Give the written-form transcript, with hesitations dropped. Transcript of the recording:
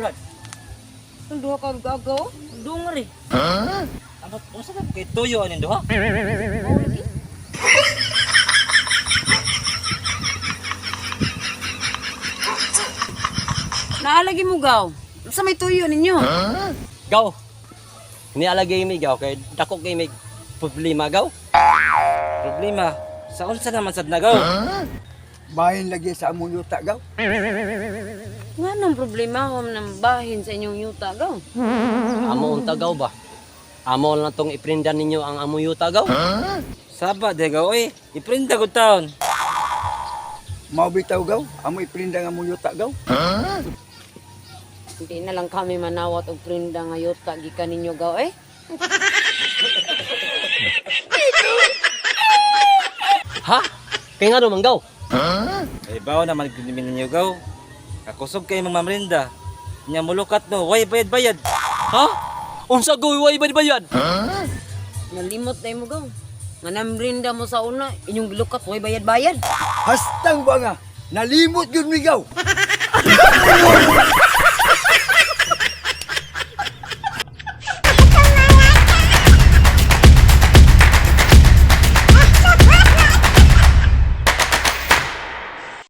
Brad. Ang duha ka gagaw, dungri. Ano, unsa na kay tuyo aning duha? Mao lagi. Naalagi mo gaw. Sa may tuyo ninyo. Gaw. Nialagay mi gaw kay dako kay may problema gaw. Problema sa unsa naman sad na gaw? Bahin lagi sa among yuta gaw. Nga nang problema ko ng bahin sa inyong yuta gaw. Amo unta gaw ba? Amo lang tong iprinda ninyo ang amo yuta gaw. Saba de gaw oy, iprinda gud taon. Mao bitaw gaw, amo iprinda nga among yuta gaw. Hindi na lang kami manawat og prinda nga yuta gikan ninyo gaw eh. Ha? Kay ngano man gaw? Kay bawo naman gud ninyo gaw. Kakusog kay mga mamrinda. Nya mulukat no, way bayad-bayad. Ha? Unsa gaw way bayad? Nalimot na mo gaw. Nga nambrinda mo sa una, inyong gilukat way bayad-bayad. Hastang ba nga, nalimot yun mi gaw.